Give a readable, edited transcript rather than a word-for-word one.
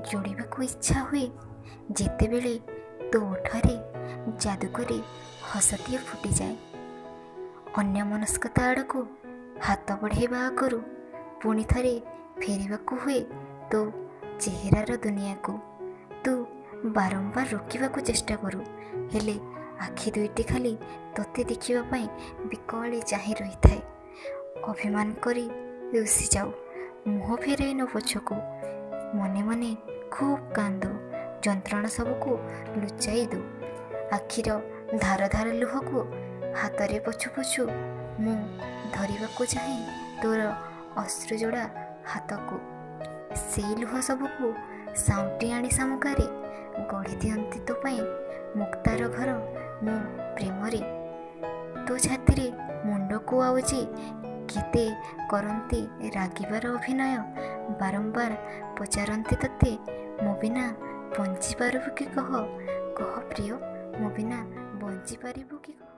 ଯୋଡ଼ିବାକୁ ଇଚ୍ଛା ହୁଏ ଯେତେବେଳେ ତୋ ଓଠରେ ଯାଦୁକରି ହସଟିଏ ଫୁଟିଯାଏ। ଅନ୍ୟମନସ୍କତା ଆଡ଼କୁ ହାତ ବଢ଼େଇବା ଆଗରୁ ପୁଣି ଥରେ ଫେରିବାକୁ ହୁଏ ତୋ ଚେହେରାର ଦୁନିଆକୁ। ତୁ ବାରମ୍ବାର ରୋକିବାକୁ ଚେଷ୍ଟା କରୁ, ହେଲେ ଆଖି ଦୁଇଟି ଖାଲି ତୋତେ ଦେଖିବା ପାଇଁ ବିକଳେ ଚାହିଁ ରହିଥାଏ। ଅଭିମାନ କରି ରୁଷି ଯାଉ, ମୁହଁ ଫେରାଇ ନଉ ପଛକୁ, ମନେ ମନେ ଖୁବ୍ କାନ୍ଦୁ, ଯନ୍ତ୍ରଣା ସବୁକୁ ଲୁଚାଇ ଦଉ। ଆଖିର ଧାର ଧାର ଲୁହକୁ ହାତରେ ପୋଛୁ ପୋଛୁ ମୁଁ ଧରିବାକୁ ଚାହେଁ ତୋର ଅଶ୍ରୁଯୋଡ଼ା ହାତକୁ। ସେଇ ଲୁହ ସବୁକୁ ସାଉଁଟି ଆଣି ଶାମୁକାରେ ଗଢ଼ି ଦିଅନ୍ତି ତୋ ପାଇଁ ମୁକ୍ତାର ଘର ମୁଁ ପ୍ରେମରେ। ତୋ ଛାତିରେ ମୁଣ୍ଡକୁ ଆଉଜି କେତେ କରନ୍ତି ରାଗିବାର ଅଭିନୟ, ବାରମ୍ବାର ପଚାରନ୍ତି ତୋତେ ମୋ ବିନା ବଞ୍ଚିପାରିବୁ କି କହ, କହ ପ୍ରିୟ ମୋ ବିନା ବଞ୍ଚିପାରିବୁ କି କହ।